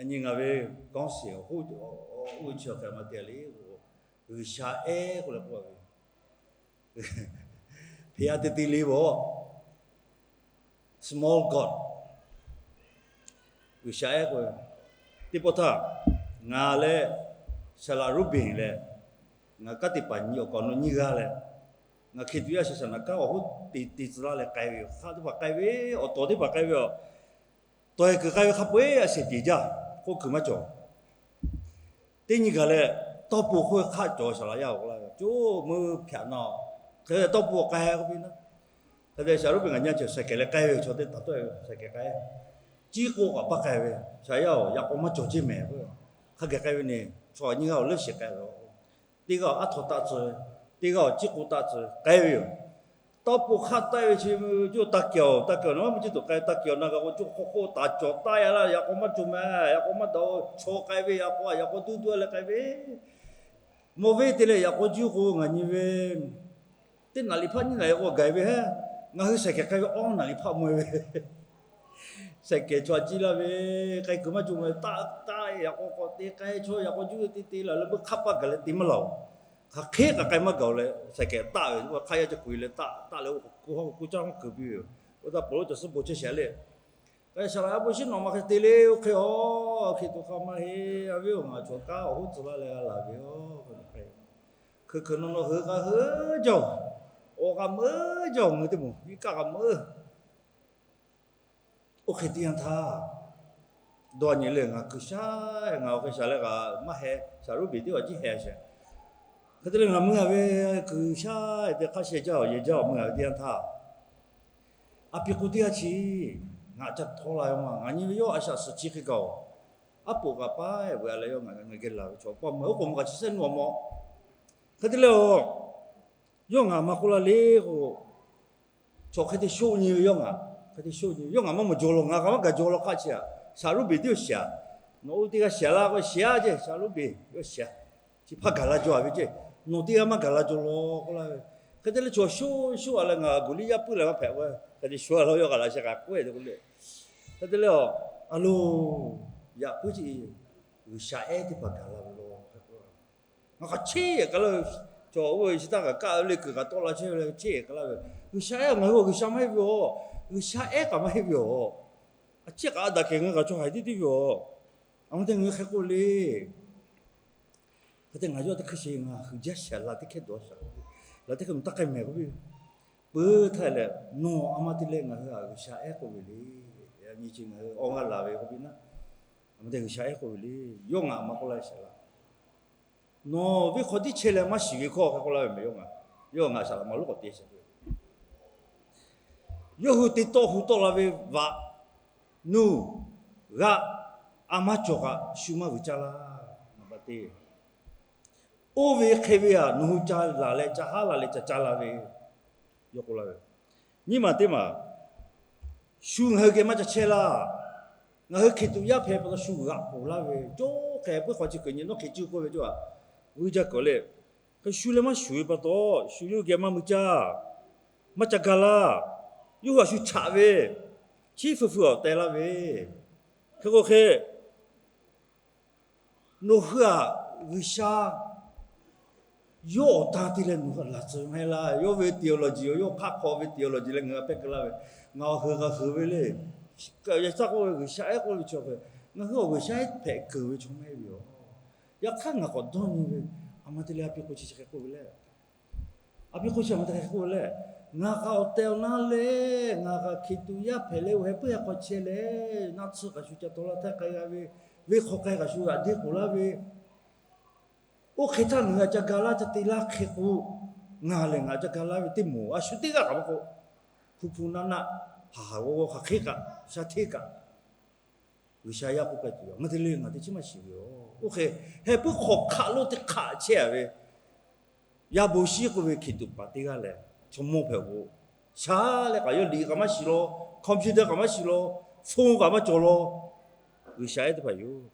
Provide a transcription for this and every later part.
Nyi ngaˬ ve ခေါင်းစဉ် awˬ hoˉ, oˇ ve chi awˬ hk'e ma te le k'o, G'uiˬsha ehˉ k'oˆ leh k'oˆ ve, hpeꞈ a te te le bawˬ, small God. G'uiˬsha ehˉ k'oˆ ve, teˇ pawˆ htaˇ ngaˬ leh Saˍlaꞈ Ruˇbenˍ leh ngaˬ kanˉ te paˍ nyi awˬ kaˍ awˬ nu nyiˇ g'aˇ leh, ngaˬ hkiˬ tuꞈ yaˇ shaˍ shaˍ naˍ kanˉ awˬ hoˉ te te tcuh laˇ leh k'ai ve yoˬ. Hk'aˆ teˇ hpaˍ k'ai ve, awˬ tawˍ teˇ hpaˍ k'ai ve, awˬ tawˍ e kuiˬ k'ai ve hk'a peu-eˬ a shehˍ teˍ jaˇ k'oˆ kuiˬ maˇ cawˬ. Teˇ nyi gaˬ leh, tawˇ po hk'oˆ hk'aˆ cawˬ shaˍ laꞈ yaˇ awˬ k'oˆ laˇ ve, co meuˇ hpyaꞈ na, hk'e tawˇ po k'ai k'oˆ piˇ na. Hk'e te Saˍlaꞈ Ruˇbenˍ ngaˬ nyi a ceuˬ shaiˍ kehˬ leh k'ai ve, chaw teˇ taˍ tawˆ e shaiˍ kehˬ k'ai, ciˉ k'oˆ kaꞈ paˇ k'ai ve, shaˍ yaˇ-oˬ, yaꞈ k'aw maˇ cawˬ ceˇ mehˍ k'o, hk'a geh k'ai ve ne, chaw nyiˇ g'aˇ awˬ leuˉ shiˍ k'ai ve, teˇ g'aˇ aˉ htaw taˆ tcuh, teˇ g'aˇ awˬ ciˉ k'oˆ taˆ tcuh k'ai ve yoˬ. Tawˇ po hk'aˆ taˆ ve chi, co taˇ kehˬ-oˬ, taˇ kehˬ-oˬ na maˇ ciˇ tuˬ k'ai, taˇ kehˬ-oˬ na g'a k'o, co hk'oˆ hk'oˆ taˍ cawˬ taˆ ya laˇ, yaꞈ k'aw maˇ cawˬ mehˍ, yaꞈ k'aw maˇ daꞈ-oˬ, chaw k'ai ve yaꞈ k'aw, yaꞈ k'aw duˇ duˇ leh k'ai ve, mawˬ ve te leh yaꞈ k'aw juˇ k'o ngaˬ nyi ve teˇ naˍ liꞈ hpaˆ nyiˇ naˍ liꞈ k'o gaˬ ve hehˉ, ngaˬ hui shaiˍ kehˬ k'ai ve awˇ naˍ liꞈ hpaˆ mawˬ e ve, shaiˍ kehˬ chaw a ciˇ laˇ ve, k'ai kuiˬ maˇ cawˬ mehˍ, taˆ taˆ yaꞈ k'aw k'awꞈ te k'ai, chaw yaꞈ k'aw juˇ te te laˬ leh meuˇ hk'aˆ paˇ gaˬ leh te maˇ laˬ-oˬ. Hk'aˬ hk'e kaꞈ k'ai maˇ gaˬ-oˬ leh shaiˍ kehˬ taˆ ve, hk'aˆ yaˇ ca kuˬ e leh taˆ taˆ leh oˇ hk'oˆ k'oˆ caˇ maˇ kuiˬ piˇ ve yoˬ. Oˇ htaˇ Pawˍlawˇ cawˬ suhˉ bon chehˇ shehˍ le, k'ai shaˍ laꞈ yaˇ bon shinˉ nawꞈ ma hk'e te le, oˇ hk'e awˬ hkiˬ tuꞈ hk'a maˇ heˆ, a viˉ-oˬ, ngaˬ chaw kanˉ awˬ hoˉ tcuh laˇ leh g'a laˬ ve yoˬ. Hk'e hk'e nawˬ nawˬ hui k'a hui jaˇ-oˬ, awˬ k'a meuˉ jaˇ-oˬ, ngaˬ hui teˇ moˍ iˉ kaˆ k'a meuˉ. Oˇ hk'e teˇ yanˇ htaˇ, dawˇ nyi le, ngaˬ kuiˬ shaˉ, ngaˬ awˬ hk'e shaˍ leh kaꞈ maˇ heh, Saˍlaꞈ Ruˇbenˍ teˇ g'aˇ jiˇ heh sheˍ. Hk'e te leh ngaˬ mui a ve kuiˬ shaˉ te hk'aˇ sheh jaˇ-oˬ, yehˬ jaˇ-oˬ, mui a ve teˇ yanˇ htaˇ, a pi k'o teˇ g'aˇ chi ngaˬ ca htawˇ la ve ma, ngaˬ nyi ve yawˇ a shaꞈ suhˍ chi hk'e kaꞈ-oˬ, aˉ poꞈ kaꞈ paˉ veuꞈ a leh yawˇ ngaˬ geh laˬ ve chaw pa meuˬ oˉ k'oˍ mvuh kaꞈ chi sehˉ nuˇ awˬ mawꞈ. Hk'e te leh-oˬ, yawˇ ngaˬ maˇ k'oˆ laˇ le k'o, chaw hk'e te shoˆ nyi ve yawˇ ngaˬ, hk'e te shoˆ nyi ve yawˇ ngaˬ maˇ mawˬ jaw law, ngaˬ kaꞈ maˇ gaˬ jaw law hk'aˆ chi a, Saˍlaꞈ Ruˇbenˍ teˇ g'aˇ shiˍ-a. Nawˬ oˇ teˇ g'aˇ shiˍ laˇ k'o shiˍ-a ceˇ, Saˍlaꞈ Ruˇbenˍ yawˇ shiˍ-a. Chi hpaˇ gaˬ la jaw a ve ceˇ, nawˬ teˇ g'aˇ maˇ gaˬ la jaw law k'oˆ laˇ ve. Hk'e te leh chaw shoˆ shoˆ a leh ngaˬ gu liˇ yaˇ puiˉ leh maˇ hpehꞈ k'o, hk'e te shoˆ a law yawˇ kaꞈ laꞈ sheh kaꞈ k'oˆ-e te k'oˆ le. Hk'e te leh-oˬ, a loˬ, yaꞈ puiˉ chi G'uiˬsha ehˉ teˇ hpaˍ gaˬ la ve law. Ngaˬ kaꞈ cheˇ k'ai laˇ ve, chaw oˇ ve chi htaˇ kaꞈ kaˆ le kuiˬ kaꞈ tawˆ la chehˇ ve le, cheˇ k'ai laˇ ve. G'uiˬsha ehˉ ngaˬ hui G'uiˬsha maˇ heˆ ve yoˬ. G'uiˬsha ehˉ kaꞈ maˇ heˆ ve yoˬ. A ciˉ kaꞈ a daꞈ kehˬ ngaˬ kaꞈ chaw haiˬ tiˉ tiˉ ve yoˬ. A ma te ngaˬ hui hk'e k'oˆ le. Hk'e te ngaˬ yawˇ teˇ hkui sheˍ ngaˬ hui jaˇ shaˍ laꞈ teˇ hkehˇ dawˬ shaˍ, laꞈ teˇ hkehˇ nawˬ taˇ k'ai mehˍ k'oˆ piˇ. Peuˬ htaˇ lehˬ, nawˬ a ma te leh ngaˬ hui a G'uiˬsha ehˉ k'oˆ ve le. Nyi chi ngaˬ hui awˬ g'aˇ laˬ ve k'oˆ piˇ naˉ, a ma te G'uiˬsha ehˉ k'oˆ ve le. Yawˇ ngaˬ a ma k'oˆ laˇ ve shaˍ laꞈ, nawˬ venˇ hk'aw tiˉ chehˇ leh maˇ shiˍ ve hkawˇ hk'e k'oˆ laˇ ve mehˍ. Yawˇ ngaˬ, yawˇ ngaˬ shaˍ laꞈ maˍ lonˉ k'awꞈ te sheˍ ve. Yawˇ hui te tawˆ hu tawˆ la ve vaꞈ nuˇ g'aꞈ a maˇ cawˬ kaꞈ shu maˇ vuiˬ caˇ laˇ. Oˇ ve hk'e ve a, nawˬ hui ca laˬ leh ca haˉ la leh ca caˇ la ve, yawˇ k'oˆ laˇ ve. Nyiˇ maˬ teˇ maˬ, shu ngaˬ hui geh maˇ ca chehˇ laˇ. Ngaˬ hui hkiˬ tuꞈ yaˇ hpehꞈ pa taw shu g'aꞈ poˬ laˇ ve, cawˇ hk'e puiˉ hk'aw chi kuiˬ nyi nawˉ hk'e cuˇ k'oˆ ve cawˇ a, vuiˬ jaˇ kuiˬ le. Hk'e shu leh maˇ shuˍ ve pa taw, shu yawˇ geh maˇ mui caˇ, maˇ ca gaˬ laˇ. Yawˇ hui a shu chaꞈ ve, chi feu feu awˬ teh laˇ ve, hk'e k'o hk'e nawˬ hui a G'uiˬsha yawˇ awˬ tan te leh nawˬ hui laˬ tcuh ve maˇ heˆ laˇ. Yawˇ ve theology, yawˇ hk'aˆ hk'aw ve theology leh ngaˬ hui a pehˇ keu laˇ ve, ngaˬ awˬ hui g'a hui ve le. Yaꞈ hk'aˇ k'oˆ ve G'uiˬsha ehˉ k'oˆ ve chi awˬ hk'e, ngaˬ hui awˬ G'uiˬsha ehˉ hpehꞈ keunˍ ve chaw maˇ heˆ ve yoˬ. Yaꞈ hk'aˇ ngaˬ k'awꞈ dawˇ nyi ve, a ma te leh a pi k'o chi chi hk'e k'oˆ ve le. A pi k'o chi a ma te hk'e k'oˆ ve le. Ngaˬ kaꞈ awˬ tehˬ awˬ na leh ngaˬ kaꞈ hkiˬ tuꞈ yaˇ hpehꞈ leh oˇ heh puiˉ heh hk'aw chehˇ leh naˆ tsuhˇ kaꞈ shu ca taw laˇ htaˇ k'ai g'a ve, venˇ hk'aw k'ai kaꞈ shu g'aꞈ deˇ k'oˍ laˇ ve, oˇ hk'e htaˇ ngaˬ hui a ca ga laˇ ca te laˇ hk'e k'o, ngaˬ lehˬ ngaˬ ca ga laˇ ve teˇ moˍ a shu teˇ g'aˇ kaꞈ maˇ k'oˆ, hpu hpu naˆ naˆ, haˍ haˍ g'awˇ g'awˇ hk'aˬ hk'e kaꞈ sha hteˇ kaꞈ G'uiˬsha yaˇ k'oˆ k'ai tuˬ yoˬ. Ngaˬ te le ngaˬ te chi maˇ shiˍ ve yoˬ. Oˇ hk'e heh puiˉ hk'aw hk'aˆ lo teˇ hk'aˆ chehˇ a ve, yaˇ bon shinˉ k'oˆ ve hkiˬ tuꞈ paˍ teˇ g'aˇ lehˬ, chaw mawˇ hpehꞈ k'o, sha leh kaꞈ yawˇ liꞈ kaꞈ maˇ shiˍ law, computer kaꞈ maˇ shiˍ law, phone kaꞈ maˇ cawˬ law, G'uiˬsha ehˉ teˇ hpaˍ yoˬ.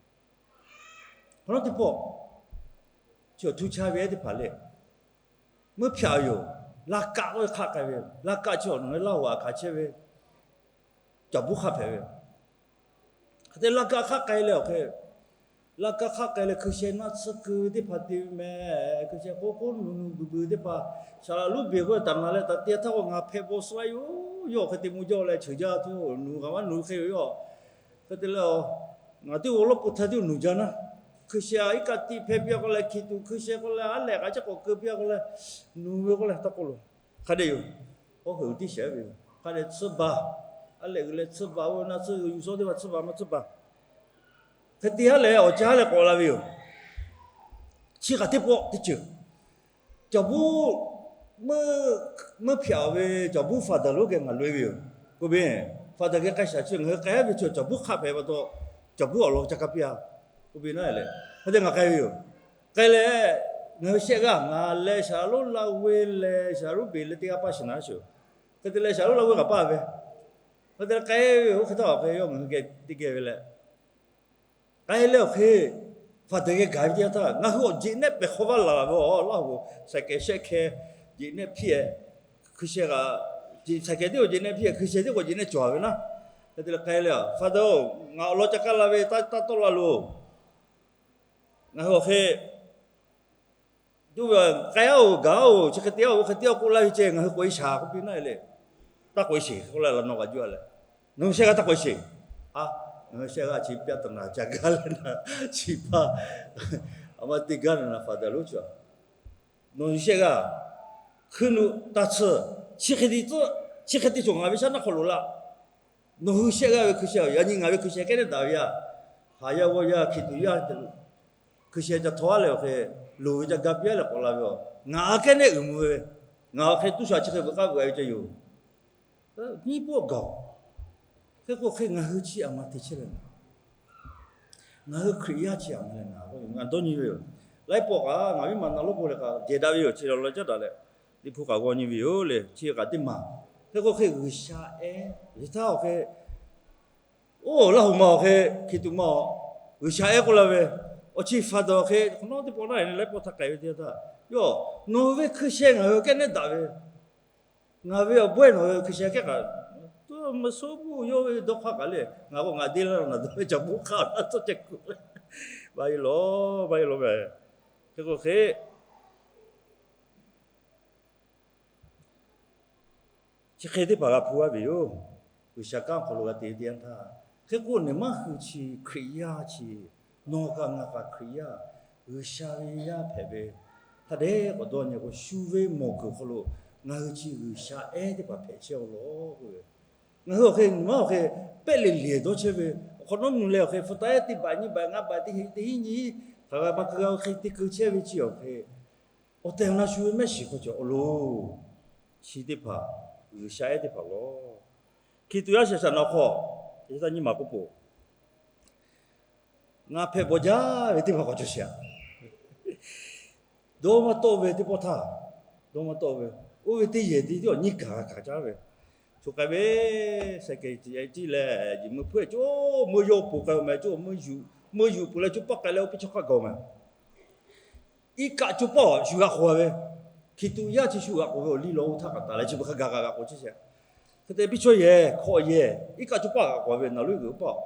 Hk'aw naˉ teˇ pawˆ chi awˬ htu cha ve ehˉ teˇ hpaˍ le, meuˇ hpyaꞈ yoˬ. Laˇ kaˆ k'oˆ ve hk'aˆ k'ai ve, laˇ kaˆ chi awˬ nawˬ ve Laˇ huˍ aꞈ hkanˍ chehˇ ve, caˬ buˇ hk'aˆ hpehꞈ ve yoˬ. Te laˇ kaˆ hk'aˆ k'ai leh awˬ hk'e, laˇ kaˆ hk'aˆ k'ai leh hkui sheh naˆ tsuhˇ keu teˇ hpaˍ te ve meh, hkui sheh k'oˆ k'oˆ nuˬ nuˬ beuˬ beuˬ teˇ hpaˍ, saˍ laꞈ lonˉ beˬ k'oˆ ve taˍ naˍ leh taꞈ te htaˇ k'o, ngaˬ hpehꞈ bawˬ suh laˇ yoˬ. Yawˇ hk'e te mvuh jaˇ leh cheuˬ jaˇ tuˬ nuˬ kaꞈ maˇ nuˬ hk'e ve yoˬ. Hk'e te leh, ngaˬ teˇ g'aw lawˇ pon htaˇ teˇ nuˬ jaˇ naˇ, hkui sheh a iˉ kaˆ tiˆ hpehˇ piˇ a k'oˆ leh, hkiˬ tuꞈ hkui sheh k'oˆ leh, aˉ lehꞈ k'aꞈ caˉ k'awꞈ keu piˇ a k'oˆ leh, nuˬ ve k'oˆ leh taˇ k'oˆ loˬ. Hk'a dehꞈ yoˬ. Oˇ hk'e tiˉ shehˍ ve yoˬ. Hk'a dehꞈ tsuhˇ baˬ, aˉ lehꞈ g'uiˬ leh tsuhˇ baˬ, oˇ ve naˆ tsuhˇ g'uiˬ yuˬ suhˉ teˇ hpaˍ tsuhˇ baˬ maˇ tsuhˇ baˬ. Hk'e te haˉ leh awˬ ca haˉ leh k'awꞈ la ve yoˬ. Chi kaꞈ teˇ pawˆ teˇ ceuˬ, cawˬ buˉ meuˇ hpiaꞈ ve cawˬ buˉ father lonˉ geh ngaˬ loꞈ e ve yoˬ. K'oˆ ve, father geh k'ai shaˍ chi ngaˬ hui k'ai ve chi cawˬ buˉ hk'aˆ hpehꞈ pa taw, cawˬ buˉ awˬ lawn ca kaˇ piˇ a. K'oˆ ve naˆ leh, hk'e te ngaˬ k'ai ve yoˬ. K'ai leh, ngaˬ hui shehˆ g'aˇ, ngaˬ leh saˍ laꞈ lonˉ Laˇ huˍ leh saˍ laꞈ lonˉ beˬ leh teˇ g'aˇ paˇ shiˍ naˍ shiˍ. Hk'e te leh saˍ laꞈ lonˉ Laˇ huˍ kaꞈ paˇ ve. Hk'e te leh k'ai ve yoˬ. Hk'e htaˇ awˬ hk'e yawˇ ngaˬ hui geh teˇ geh ve leh, k'ai leh awˬ hk'e father geh gaˬ ve teˇ yanˇ htaˇ, ngaˬ hui awˬ jeꞈ nehˆ pehˬ hk'aw vaˇ laˬ ve awˬ Laˇ huˍ, saiˍ kehˬ shehˆ hkeh jeꞈ nehˆ hpiˇ-e, hkui sheh kaꞈ, saiˍ kehˬ teˇ k'o jeꞈ nehˆ hpiˇ-e, hkui sheh teˇ k'o jeꞈ nehˆ cawˬ ve naˆ. Hk'e te leh k'ai leh, father-oˬ, ngaˬ awˬ lawn ca kaˇ la ve, taˇ tawˆ la loˬ. Ngaˬ hui awˬ hk'e duˇ ve, k'ai-oˬ, gaˬ-oˬ, chi hk'e te-oˬ, hk'e te-oˬ k'oˆ laˇ ve ceh ngaˬ hui k'oꞈ-e shaˍ k'oˆ piˇ naˆ leh, taˇ k'oꞈ-e sheˍ k'oˆ leh laꞈ naw g'a juˇ a leh, ngaˬ hui shehˆ g'aˇ taˇ k'oꞈ-e sheˍ. A, ngaˬ hui shehˆ g'aˇ chi pyaˆ taˍ naˍ ca gaˇ leh naˍ, chi hpaˇ a ma te gaˇ naˍ naˍ father lonˉ chi a, nawˬ hui shehˆ g'aˇ hkui nuꞈ taˇ tsuhˇ, chi hk'e te tcuhˆ, chi hk'e te cawˬ ngaˬ ve shaˉ naˆ hk'aw loꞈ laˇ. Nawˬ hui shehˆ g'aˇ ve hkui sheh, yaꞈ nyi ngaˬ ve hkui sheh kehˉ nehˉ daꞈ ve yaˇ, haˍ yaˇ g'awˇ yaˇ hkiˬ tuꞈ yaˇ, hkui sheh ca htaw a leh awˬ hk'e, loˍ ve ca ga piˇ a leh k'awꞈ la ve a, ngaˬ kehˉ nehˉ uiˍ mvuh ve, ngaˬ awˬ hk'e tuˇ sha chi hk'e veuꞈ k'aˉ veuꞈ a ve ca yoˬ. Nyiˇ pawˆ gaˬ-oˬ. Hk'e k'o hk'e ngaˬ hui chi a ma te chehˇ leh naˍ, ngaˬ hui Hkriꞈ yaˇ chi a ma leh naˍ, ngaˬ dawˇ nyi ve yoˬ. Laiˉ pawˆ kaꞈ ngaˬ viˉ ma naˍ lonˉ po leh kaꞈ geh daꞈ ve yoˬ. Chi la la caˉ daꞈ leh, liꞈ hpu kaꞈ g'aw nyi ve yoˬ le. Chi kaꞈ teˇ maˬ. Hk'e k'o hk'e G'uiˬsha ehˉ ve htaˇ awˬ hk'e, oˇ Laˇ huˍ ma awˬ hk'e, hkiˬ tuꞈ ma awˬ, G'uiˬsha ehˉ k'oˆ la ve, awˬ chi father awˬ hk'e hk'awꞈ nawˉ teˇ pawˆ naˆ laiˉ pawˆ htaˇ k'ai ve teˇ yanˇ htaˇ, yawˇ, nawˬ hui ve hkui sheh ngaˬ hui kehˉ nehˉ daꞈ ve, ngaˬ ve awˬ bawehˇ nawˬ hui hkui sheh kehˉ kaꞈ, tuˇ ma soˉ buˇ yawˇ ve dawˇ hk'aˇ kaꞈ le, ngaˬ k'o ngaˬ deˇ laˇ naˬ dawˇ ve ca bon hk'aˇ naˉ tcuhˇ ceh kuˬ, maˇ heˆ lawˬ, maˇ heˆ lawˬ meh. Hk'e k'o hk'e chi hk'e teˇ hpaˍ g'a hpu g'aˇ ve yoˬ. G'uiˬsha kanˉ awˬ hk'aw lo g'a te ve teˇ yanˇ htaˇ, hk'e k'o nawˬ maˇ hui chi Hkriꞈ yaˇ chi, nawˬ kaꞈ ngaˬ kaꞈ Hkriꞈ yaˇ, G'uiˬsha ve yaˇ hpehꞈ ve, hk'a dehꞈ k'awꞈ dawˇ nyi k'o, shu ve mawˬ kuiˬ awˬ hk'aw lo ngaˬ hui chi G'uiˬsha ehˉ teˇ hpaˍ hpehꞈ chehˇ-aw lawˬ k'oˆ ve. Ngaˬ hui awˬ hk'e nawˬ maˇ awˬ hk'e pehˆ leꞈ leˬ dawˇ chehˇ ve, awˬ hk'awꞈ nawˉ nu leh awˬ hk'e hpu taˍ ehˉ teˇ baꞈ nyiˇ baꞈ ngaˇ baꞈ teˇ heˆ teˇ hiˉ nyi, hk'aˬ g'a ma keu g'a hk'e te keu chehˇ ve chi awˬ hk'e, awˬ tehˬ awˬ na shu ve mehˆ shiˍ hk'aw cawˬ awˬ loˬ. Chi teˇ hpaˍ G'uiˬsha ehˉ teˇ hpaˍ lawˬ. Hkiˬ tuꞈ yaˇ shaˍ shaˍ naˍ hk'aw, teˇ taˇ nyiˇ maˬ k'oˆ po, ngaˬ hpehꞈ bawˬ jaˇ ve teˇ hpaˍ k'awꞈ cawˬ sheˍ a. Dawˇ maˇ tawˆ ve teˇ pawˆ htaˇ, dawˇ maˇ tawˆ ve, oˇ ve teˇ yehˬ te tiˉ awˬ nyiˇ kaˬ g'a kaˬ caˉ ve, choˬ k'ai ve, saiˍ kehˬ ciˉ leh, yeˬ meuˇ hpeuˆ co, meuˇ yawˇ poˬ k'ai-o meh, co meuˇ yuˬ, meuˇ yuˬ poˬ leh co paˆ k'ai leh oˇ piˇ chaw hk'aˇ gaˬ-o meh. Iˉ kaˆ co paˆ shu g'aꞈ k'oˬ ve, hkiˬ tuꞈ yaˇ chi shu g'aꞈ k'oˬ ve awˬ liˇ law oˇ htaˇ kaꞈ taˍ leh chi beuꞈ hk'a gaˬ kaꞈ g'aꞈ k'oˬ chehˇ sheˍ. Hk'e te piˇ chaw yehˬ hk'awꞈ yehˬ iˉ kaˆ co paˆ g'aꞈ k'oˬ ve naˍ lonˉ g'uiˬ paˆ.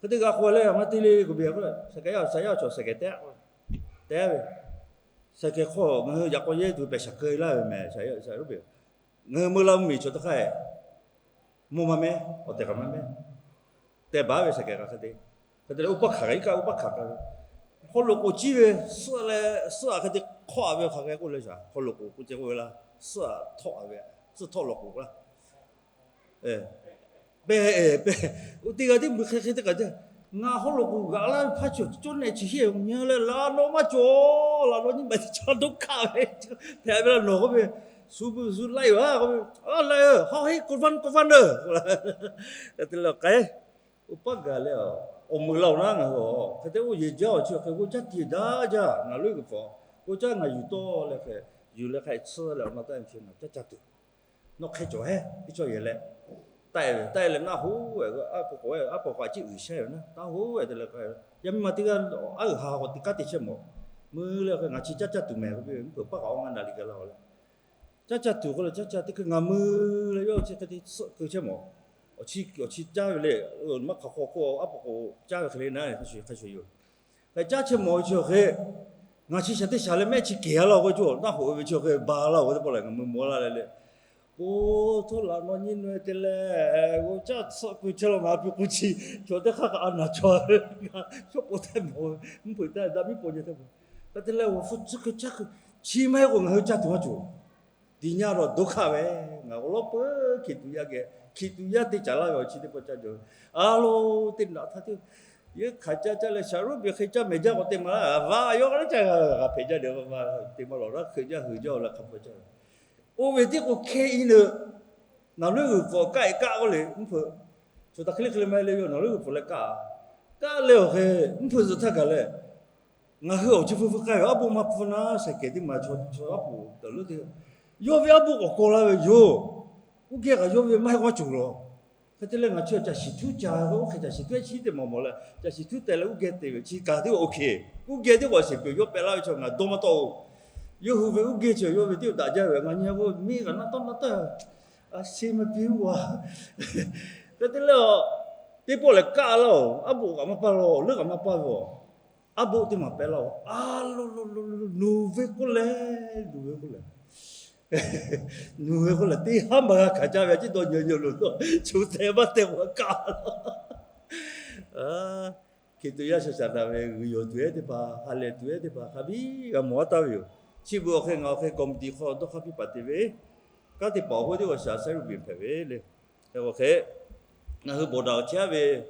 Hk'e te g'aꞈ k'oˬ leh a ma te le k'oˆ ve, saiˍ kehˬ yaˇ saiˍ yaˇ cawˬ saiˍ kehˬ tehꞈ, tehꞈ ve, saiˍ kehˬ hk'aw ngaˬ hui yaꞈ k'aw yehˇ tuˬ pehˬ shaˍ keu laˇ ve meh, saiˍ yaˇ saiˍ yaˇ ve, ngaˬ hui meuˇ laˇ mvuhˇmiˬ chaw teˇ hk'aˇ mawˇ maˇ mehˉ, awˬ tehˬ kaꞈ maˇ mehˉ, teh baˬ ve saiˍ kehˬ kaꞈ hk'e te. Hk'e te leh oˇ paˆ hkanˍ kaꞈ iˉ kaˆ oˇ paˆ hkanˍ kaꞈ ve, hk'aw loꞈ k'oˍ ciˇ ve, suhˆ leh suhˆ a hk'e te hk'awˆ a ve hk'aˬ hk'e k'oˆ leh shaˍ, hk'aw loꞈ k'oˍ k'oˆ ceh k'oˆ ve laˇ, suhˆ a htawˆ a ve, suhˆ htawˆ loꞈ k'oˍ laˇ. Pehˬ, pehˬ, oˇ teˇ g'aˇ teˇ mvuhˬ hk'e hk'e te kaꞈ te, ngaˬ hk'aw loꞈ k'oˍ g'aꞈ laˇ ve hpaˇ cawˬ cawˇ nehˆ chi heˆ nyi leh laꞈ nawˉ maˇ cawˬ, laꞈ nawˉ nyiˇ baˬ teˇ caˇ dawˇ hkaˆ ve, hpehꞈ ve laˇ nawˬ k'oˆ ve, shu beuꞈ shu laiˇ-oˬ a k'oˆ ve, a laiˇ-oˬ, haw heˆ กดวัน กดวัน ơ, te leh k'ai, oˇ paˆ gaˬ leh, awˬ meuꞈ la-oˬ naˉ ngaˬ hui a hk'e te oˇ yehˬ jaˇ awˬ chi awˬ hk'e g'oˇ caˇ tiˍ daˇ jaˇ, ngaˬ lonˉ g'uiˬ hpawꞈ g'oˇ caˇ ngaˬ yuˬ tawˇ leh hk'e, yuˬ leh hk'a tsuhˇ leh awˬ na taˇ chi ngaˬ caˇ caˇ tuˬ, nawˬ hk'e cawˬ heˉ teˇ cawˇ yehˬ leh, taˆ-e ve, taˆ-e leh ngaˇ hoˉ-e, aˉ po k'awꞈ, aˉ paw k'awꞈ ciˉ uiˍ shehˇ ve naˉ, taˇ hoˉ-e te leh k'ai, yaˇ miˇ ma teˇ g'aˇ aˉ uiˍ ha k'awꞈ te kanˉ te chehˇ mawˬ, meuˇ leh ngaˬ chi caˇ caˇ tuˬ mehˬ k'oˆ piˇ ve, mvuhˇ peuˬ paˆ kaꞈ awˬ ngaˇ naˍ liꞈ gaˬ la-oˬ leh, caˇ caˇ tuˬ k'oˆ leh caˇ caˇ teˇ hkui ngaˬ meuˇ leh yawˇ chi hk'e te tsuhˆ keu chehˇ mawˬ, Awˬ chi caˉ ve le, maˇ hk'aˬ hk'aw k'o aˉ poꞈ k'o caˉ ve hk'e le na, hk'a shuˍ yoˬ. Hk'e caˉ chi mawˬ ve chi awˬ hk'e, ngaˬ chi shaˍ teˇ shaˍ leh mehˆ chi kehˬ a laˇ k'oˆ ve cawˬ, naˆ hoꞈ ve chi awˬ hk'e ba laˇ-oˬ ve teˇ pawˆ lehˬ, ngaˬ mui mawˬ laˇ leh le, k'o, htawˇ laꞈ naw nyi nyi te leh, g'aw caˇ tsuhˆ keu chehˇ law, ngaˬ pi k'o chi chaw teˇ hk'aˇ kaꞈ a naˬ chaw, shawˉ po htehˇ mawˬ ve, mvuhˇ hpeuꞈ taˇ daꞈ miˉ paw nyi htehˇ mawˬ. Hk'e te leh awˬ hpu tcuhˉ keu caˇ keu, chi maˇ heˆ k'o ngaˬ hui caˇ tuˬ maˇ cawˬ. Tiꞈ nyaˇ htawˇ dawˇ hk'aˇ ve, ngaˬ awˬ lawn peuˬ Hkiˬ tuꞈ yaˇ geh, Hkiˬ tuꞈ yaˇ te caˍ laˇ ve awˬ chi teˇ pawˆ caˇ jaw. A lo, teˇ naꞈ htaˇ tiˉ, yawˇ hk'aˬ caˇ caˇ leh shaˍ roˉ biˬ hk'e caˇ mehˍ jaˇ k'o te maˍ laˇ, a vaˇ yawˇ k'a le caˇ g'a g'a hpehꞈ jaˇ de, te maˇ lawˬ laˇ hk'e jaˇ hui jaˇ-oˬ laˇ hk'a peu caˇ. Oˇ ve tiˉ k'o hk'e i le, naˬ leuˉ g'uiˬ pfuhˍ kaˆ e kaˆ k'oˆ le, mvuhˇ hpeuꞈ, chaw htaꞈ hk'e le hk'e le maˇ heˆ le, yawˇ naˬ leuˉ g'uiˬ pfuhˍ leh kaˆ, kaˆ leh awˬ hk'e, mvuhˇ hpeuꞈ zuhꞈ htaˇ gaˬ leh, ngaˬ hui awˬ chi hpu hpu k'ai ve aˉ boˆ maˇ hpfuhˇ naˉ, saiˍ kehˬ teˇ maˬ chaw aˉ poꞈ taˍ leuˉ te, yawˇ ve aˉ boˆ k'awꞈ kawˬ laˇ ve yoˬ. Uˉ geh kaꞈ yawˇ ve maˇ heˆ k'o maˇ cawˬ lawˬ. Hk'e te leh ngaˬ chi caˬ shiˍ htuˉ ca ve k'o, oˇ hk'e caˬ shiˍ htuˉ ehˉ chi teˇ maˬ mawˬ leh caˬ shiˍ htuˉ teh leh uˉ geh te ve chi kaˬ teˇ g'aˇ oˇ hk'e, uˉ geh teˇ g'aˇ shiˍ peuˬ yawˇ pehꞈ laˇ ve chaw ngaˬ dawˇ maˇ tawˆ-oˬ. Yawˇ hui ve uˉ geh chi yawˇ ve teˇ daꞈ jaˇ ve, ngaˬ nyi k'o miˇ kaꞈ naˆ tawˆ naˆ tawˆ, a se maˇ piˇ-oˬ a. Hk'e te leh, teˇ pawˆ lehˬ kaˆ laˇ-oˬ, aˉ boˆ kaꞈ maˇ paˇ lawˬ, leuˉ kaꞈ maˇ paˇ ve aˉ boˆ teˇ maˬ pehꞈ laˇ-oˬ. A lo lo lo lo, nuˬ ve k'oˆ leh, nuˬ ve k'oˆ leh, nuˬ ve k'oˆ leh teˇ haˉ maˇ g'a hkanˍ caˇ ve, a ciˉ dawˇ nyi nyi lo lo, chu teh maˇ teh k'o kaˆ laˇ. Hkiˬ tuꞈ yaˇ shaˍ shaˍ naˍ ve g'uiˬ yawˬ tuˬ ehˉ teˇ hpaˍ, ha lehˬ tuˬ ehˉ teˇ hpaˍ hk'a biˇ g'a mawˬ a taˍ ve yoˬ. Chi beuꞈ awˬ hk'e ngaˬ awˬ hk'e committee hk'aw dawˇ hk'aˇ piˇ paˍ te ve, kanˉ te paˍ awˬ hoˉ teˇ g'aˇ shaˍ Saˉ Ruˇbiˬ hpehꞈ ve le. Hk'e k'o hk'e, ngaˬ hui bawˬ daꞈ awˬ chehˇ ve,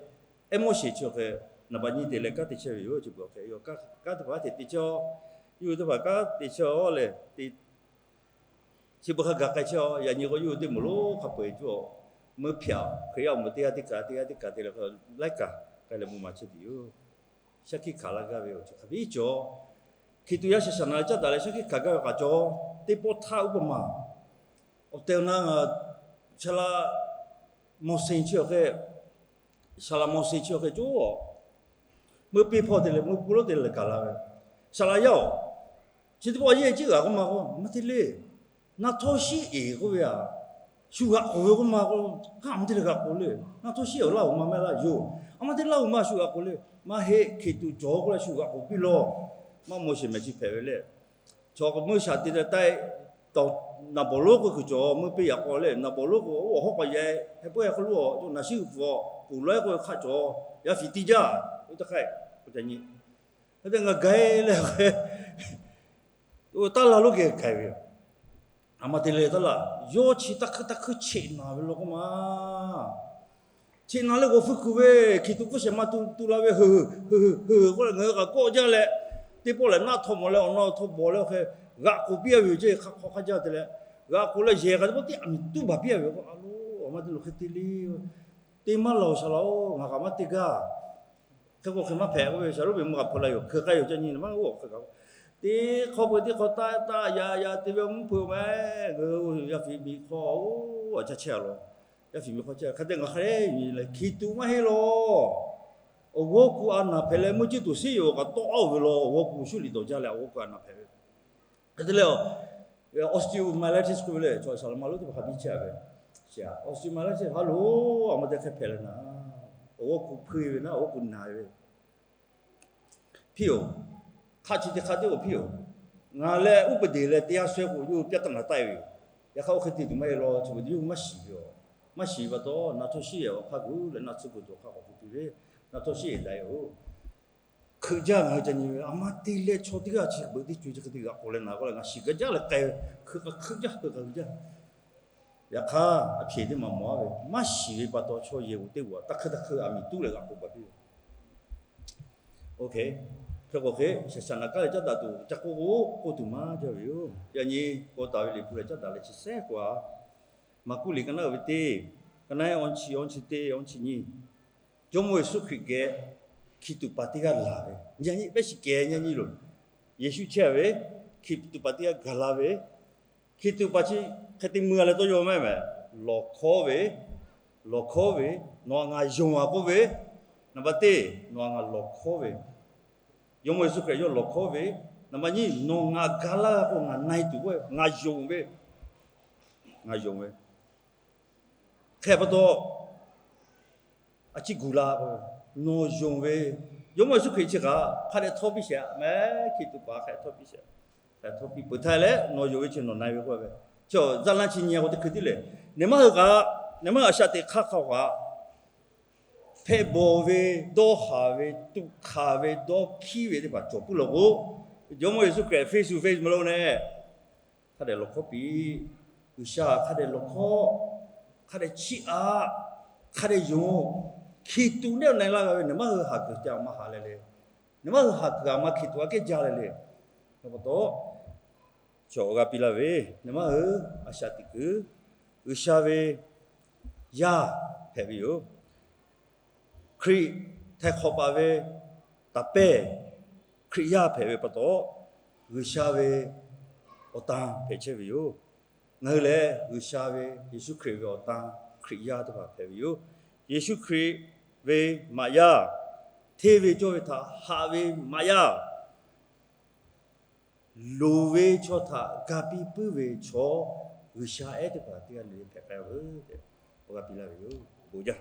Eˉ moˇ sheˍ chi awˬ hk'e, naˍ baꞈ nyi te leh kanˉ te chehˇ ve yoˬ. Chi beuꞈ awˬ hk'e, kanˉ teˇ hpaˍ kanˉ te te chehˇ-oˆ. Yawˇ hui teˇ hpaˍ kanˉ te chehˇ-oˆ leh, chi beuꞈ hk'a gaˬ k'ai chehˇ-oˆ. Yaꞈ nyi k'o yawˇ hui teˇ moˍ lonˉ hk'a peu-eˬ cawˇ, meuˇ hpiaꞈ Hkriꞈ yaˇ awˬ moˍ teˇ g'aˇ teˇ kaꞈ, teˇ g'aˇ teˇ kaꞈ te leh laiˉ kaꞈ k'ai leh mvuhˇ maˬ chehˇ tuˬ yoˬ. Shaˉ hkiˆ hkanˍ laˇ gaˇ ve awˬ ceuˬ hk'a biˇ cawˬ. Hkiˬ tuꞈ yaˇ shaˍ shaˍ naˍ leh caˉ daꞈ leh shaˉ hkiˆ hkanˍ gaˇ ve kaꞈ cawˬ. Teˇ pawˆ htaˇ uˉ peunˍ maˬ awˬ tehˬ awˬ na ngaˬ shaˍ laꞈ mawˬ seˍ chi awˬ hk'e, shaˍ laꞈ mawˬ seˍ chi awˬ hk'e cawˬ. Meuˇ piˇ hpawˇ te leh meuˇ pu lonˉ te leh gaˬ la ve, shaˍ laꞈ yaˇ-oˬ, chi teˇ pawˆ a yeˇ ciˉ g'aꞈ k'oˆ ma k'o, maˇ te le. Naˆ htawˇ shiˉ eˍ k'oˆ ve a, shu g'aꞈ k'oˍ ve k'oˆ ma k'o, kaꞈ maˇ te leh g'aꞈ k'oˍ le. Naˆ htawˇ shiˉ eˍ laˇ oˬ ma mehˆ laˇ yoˬ. A maˇ te laˇ oˬ ma shu g'aꞈ k'oˍ le. Maˇ heˆ, Hkiˬ tuꞈ cawˬ k'oˆ leh shu g'aꞈ k'oˍ piˇ lawˬ. Maˇ mawˬ sheˍ mehˍ chi hpehꞈ ve le. Chaw k'o meuˇ shaˍ te leh taiˇ, naˍ bawˬ lonˉ k'oˆ kuiˬ cawˬ, meuˇ piˇ yaꞈ k'aw le, naˍ bawˬ lonˉ k'o oˇ awˬ hawˉ k'aw yaꞈ heh puiˉ heh hk'aw lo awˬ naˬ shiˉ g'uiˬ pfuhˍ pfuhˍ lawehˉ k'oˆ ve hk'aˆ cawˬ, yaˇ fiˍ tiˇ jaˇ. Oˇ teˇ hk'aˆ, nyi, hk'e te ngaˬ gaˬ leh, taˇ laˇ lonˉ geh gaˬ ve yoˬ. A maˇ te leh taˇ laˇ, yawˇ chi taˇ hkuiˇ taˇ hkuiˇ cheꞈ naˍ ve law k'oˆ ma. Cheꞈ naˍ leh g'awˬ feu kuˬ ve, Hkiˬ tuꞈ k'oˆ shehˍ ma tu tu la ve, heuˬ heuˬ heuˬ heuˬ k'oˆ leh ngaˬ hui kaꞈ kawˆ jaˇ leh, teˇ pawˆ lehˬ naˆ htawˇ mawˬ leh awˬ na awˬ htawˇ bawˬ leh awˬ hk'e g'aꞈ k'oˍ piˇ a ve yoˬ. Ceˇ hk'a hk'aw hk'a jaˇ te leh, g'aꞈ k'oˍ leh yehˬ kaꞈ teˇ pawˆ teˇ aˬ miˍ tuˉ baˬ piˇ a ve yoˬ. A lo, a maˇ te lo hk'e te le, te maˇ laˬ oˬ shaˍ laꞈ-oˬ, ngaˬ kaꞈ maˇ te gaˇ. Hk'e k'o hk'e maˇ hpehꞈ k'oˆ ve, shaˍ Ruˇbiˬ mvuhˇ kaꞈ hpawˇ la yoˬ. Hk'e k'ai yoˬ ca nyi maˇ oˇ hk'e kaꞈ, teˇ hk'awˇ peu teˇ hk'awˇ taˇ taˇ yaꞈ yaꞈ te ve mvuhˇ hpeuꞈ meh, ngaˬ hui yaˇ fiˍ miˬ hk'aw, a caˇ chehˇ a law. Yaˇ fiˍ miˬ hk'aw chehˇ hk'a te ngaˬ hk'a le nyi leh Hkiˬ tuꞈ maˇ heˆ law. Awˬ g'awˇ ku a naˬ hpehꞈ leh meuˇ ceˇ tuˬ siˉ yoˬ kaꞈ tawˆ a oˬ ve law. Awˬ g'awˇ ku shu liꞈ dawˬ jaˇ leh awˬ g'awˇ ku a naˬ hpehꞈ ve. Hk'e te leh, osteomyelitis k'oˆ ve le, chaw shaˍ laꞈ ma lonˉ teˇ hpaˍ hk'a biˇ chehˇ a ve, osteomyelitis ha lo, a maˇ te hk'e hpehꞈ leh naˍ, awˬ g'awˇ ku hpeuˇ ve naˉ, awˬ g'awˇ ku naˬ ve piˇ-oˬ. Hk'aˆ chi teˇ hk'aˆ teˇ g'aˇ piˇ-oˬ. Ngaˬ leh uˉ peˍ deˬ leh teˇ yanˇ shawehˇ k'o yawˇ hui ပြဿနာ taˆ e ve yoˬ. Yaꞈ hk'aˇ oˇ hk'e te tuˬ maˇ heˆ law, chi beuꞈ yawˇ hui maˇ shiˍ ve yoˬ. Maˇ shiˍ ve pa taw, naˆ htawˇ shiˉ eˍ awˬ hk'aˇ gu leh naˆ tsuhˇ gu tuˬ awˬ hk'aˇ k'awꞈ pu tuˬ ve, naˆ htawˇ shiˉ eˍ daꞈ e-oˬ. Hkeuꞈ jaˇ ngaˬ hui ca nyi ve, a maˇ te leh chaw teˇ g'aˇ chi beuꞈ teˇ co chi hk'e te g'aꞈ k'oˍ leh naˍ k'oˆ leh ngaˬ shiˍ gaˇ jaˇ leh k'ai ve, hkeuꞈ k'aꞈ hkeuꞈ jaˇ, hkeuꞈ k'aꞈ hkeuꞈ jaˇ. Yaꞈ hk'aˇ, a hpeꞈ teˇ maˬ mawˬ a ve, maˇ shiˍ ve pa taw chaw yehˬ g'uˬ teˇ g'uˬ taˇ hkeuˇ taˇ hkeuˇ aˬ miˍ tuˉ leh g'aꞈ k'oˍ baˬ piˇ ve. Hk'e k'o hk'e, shaˍ shaˍ naˍ kaˉ leh caˉ daꞈ tuˬ ca k'oˆ k'o, k'oˆ tuˬ maˇ jaˇ ve yoˬ. Yaꞈ nyi k'o taˍ ve liꞈ hpu leh caˉ daꞈ leh chi sehˉ k'o a, Maˍkuˆ liꞈ ka naˉ uiˍ ve teˇ, ka naˉ awˇ chi, awˇ chi teˇ, awˇ chi nyiˇ, Jawˇmawˇ Yeˍsuˆ Hkriꞈ geh Hkiˬ tuꞈ paˍ teˇ g'aˇ laˬ ve, yaꞈ nyi pehˉ shiˍ kehˬ nyi nyi loˬ. Yeˍsuˆ chehˇ ve, Hkiˬ tuꞈ paˍ teˇ g'aˇ gaˬ la ve, Hkiˬ tuꞈ paˍ chi hk'e te mui a leh tawˇ yaw maˇ mehˍ, lawˬ hkawˉ ve, lawˬ hkawˉ ve, nawˬ htaꞈ ngaˬ yonˍ a k'oˆ ve, naˍ baꞈ teˇ nawˬ htaꞈ ngaˬ lawˬ hkawˉ ve, Jawˇmawˇ Yeˍsuˆ Hkriꞈ yawˇ lawˬ hkawˉ ve, naˍ baꞈ nyiˇ nawˬ ngaˬ ga laˇ k'o ngaˬ na e tuˬ k'oˆ ve, ngaˬ yonˍ ve, ngaˬ yonˍ ve. Hk'e pa taw, a ciˉ guˬ la k'o, nawˬ yonˍ ve Jawˇmawˇ Yeˍsuˆ Hkriꞈ chi kaꞈ hk'a dehꞈ htawˇ piˇ shehˍ, a mehˉ hkiˬ tuꞈ paˍ hk'a dehꞈ htawˇ piˇ shehˍ, hk'a dehꞈ htawˇ piˇ peuˬ htaˇ leh nawˬ yonˍ ve chi nawˬ na ve k'oˆ ve, chi zaˇ laˇ chi nyi k'o teˇ hkui tiˉ lehˬ, neˬ maˇ hui kaꞈ, neˬ maˇ hui a shaꞈ teꞈ hk'aˇ hk'a kaꞈ hpehꞈ bawˬ ve, dawˇ haˍ ve, tuꞈ hkanˍ ve, dawˇ hkiˇ ve teˇ hpaˍ cawˬ puiˉ law k'o, Jawˇmawˇ Yeˍsuˆ Hkriꞈ face to face mvuh lo nehˬ, hk'a dehꞈ lawˬ hkawˉ piˇ. G'uiˬsha hk'a dehꞈ lawˬ hkawˉ, hk'a dehꞈ chiˇ aꞈ, hk'a dehꞈ yonˍ. Hkiˬ tuꞈ neˇ na laˇ g'a ve neˬ maˇ hui haˍ kuiˬ ca maˇ haˍ leh le. Neˬ maˇ hui haˍ kuiˬ a ma hkiˬ tuꞈ aꞈ kehˉ jaˇ leh le. Pa taw, chaw g'a piˇ laˇ ve, neˬ maˇ hui a shaꞈ teꞈ kuiˬ, G'uiˬsha ve yaˇ hpehꞈ ve yoˬ. Hkriꞈ htaiˍ hk'awꞈ paˍ ve taˍ pehˇ Hkriꞈ yaˇ hpehꞈ ve pa taw, G'uiˬsha ve awˬ tan hpehꞈ chehˇ ve yoˬ. Ngaˬ hui lehˬ G'uiˬsha ve Yeˍsuˆ Hkriꞈ ve awˬ tan Hkriꞈ yaˇ teˇ hpaˍ hpehꞈ ve yoˬ. Yeˍsuˆ Hkriꞈ ve maꞈ yaˇ, hteˇ ve cawˇ ve htaꞈ haꞈ ve maꞈ yaˇ, loˍ ve chaw htaꞈ ga piˇ puiˉ ve chaw, G'uiˬsha ehˉ teˇ hpaˍ teˇ g'aˇ le le hpehꞈ k'ai-o tehꞈ, awˬ g'a piˇ laˇ ve yoˬ. Bon jaˇ.